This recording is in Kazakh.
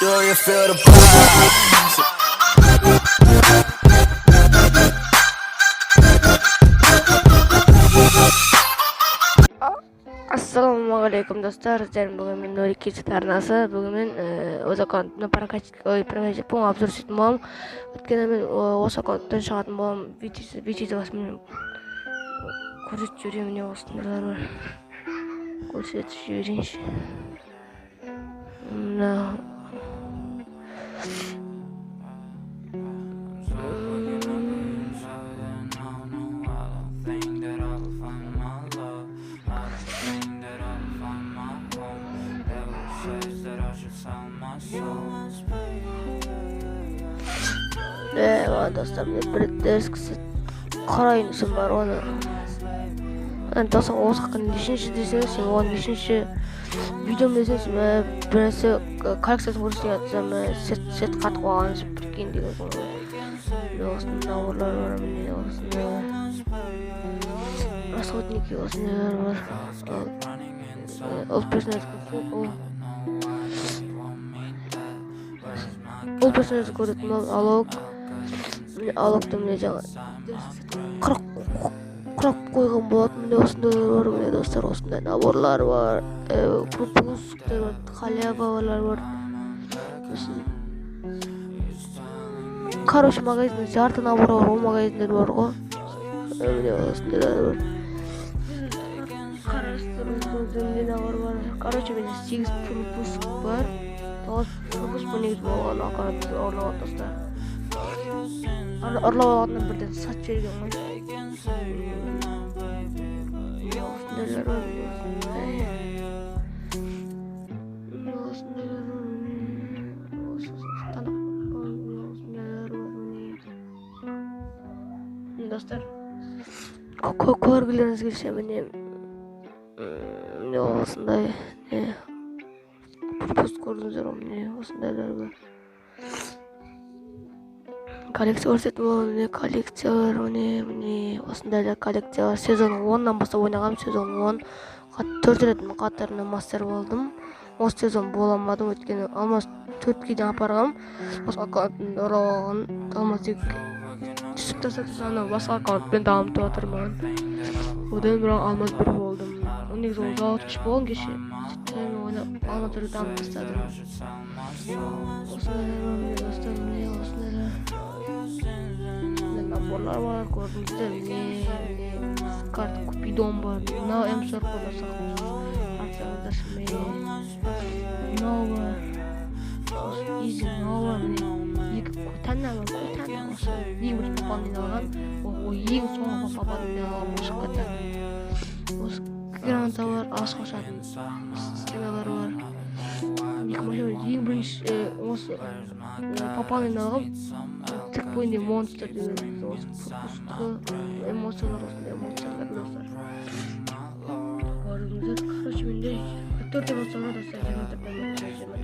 Do you feel the vibes? Ассалаумағалейкум, достар! Сіздермен бүгін мен, Нурик Kz арнасы. Бүгін мен өз аккаунтымда прокачка, ой, прокачка, обзор жасайтын боламын, өйткені мен осы аккаунттан шығатын боламын. Видео мен көрсетіп жіберемін. Міне, осындайлар бар, көрсетіп жіберейінші. Мына достар, міне, бір дерзкісі қарайын десем бар оны. Достар, осы хақында нешінші десеңіз, сен оған нешінші видеом десеңіз, бір нәрсе коллекциясын көрсетейін жатсам, сет қатып қалған, прикинь деген. Міне, осындай наборлар бар, міне, осындай расходники, осындайлар бар. Ол персонаж, ол персонажды көретін бол Алок. Міне, Алокты, міне, жаңа құрап қойған болатын. Міне, осындайлар бар, міне, достар, осындай наборлар бар, пропусктар бар, халявалар бар. Сосын, короче, магазинде жарты набор бар ғой, магазиндер бар ғой. Міне, осындайлар бар, қарастырыңыз, набор бар. Короче, менде сегіз пропуск бар, тоғыз пропуск бар негізі болған. Аккаунтты ұрлап алды, достар, ұрлап алғаннан бірден сатып жіберген ғой. Міне, осындайлар бар, міне, осындай, міне, осындайлар бар, міне, осы осындайлар бар. Міне, достар, көргілеріңіз келсе, міне, міне, осындай не пропуск көрдіңіздер ғой. Міне, осындайлар бар. Коллекция көрсететін боламын. Міне, коллекциялар, міне, міне, осындайлар коллекциялар. Сезон 10-нан бастап ойнағанмын. Сезон 10 төрт рет қатарынан мастер болдым. Осы сезон бола алмадым, өйткені алмаз 4-ке дейін апарғанмын. Осы аккаунтымды ұрлап алған, алмаз 2-ге түсіп тастады. Сосын анау басқа аккаунтпен дамытып жатырмын. Одан бірақ алмаз 1 болдым. Ол негізі ол золото 3 болған, кеше сөйтіп ойнап, алмаз 1 дамытып тастадым. Осындайлар бар, міне, достар, міне, осындайлар, міне, наборлар бар, көрдіңіздер. Міне, міне, карта Купидон бар, мынау М40 болса, қарасаңыздаршы. Міне, мынау бар, осы изи, мынау бар. Міне, екі кутана бар, кутана осы ең бірінші пополнение алған, ол ең соңғы пополнение алған осы катана. Осы граната бар, ас қосатын системалар бар. Екі машина ең бірінші осы пополнение алған. Тік бойында монстр деген осы пропускы эмоциялар, осындай эмоциялар, достар, көрдіңіздер. Короче, менде төрт эмоция бар, достар, 24, 24.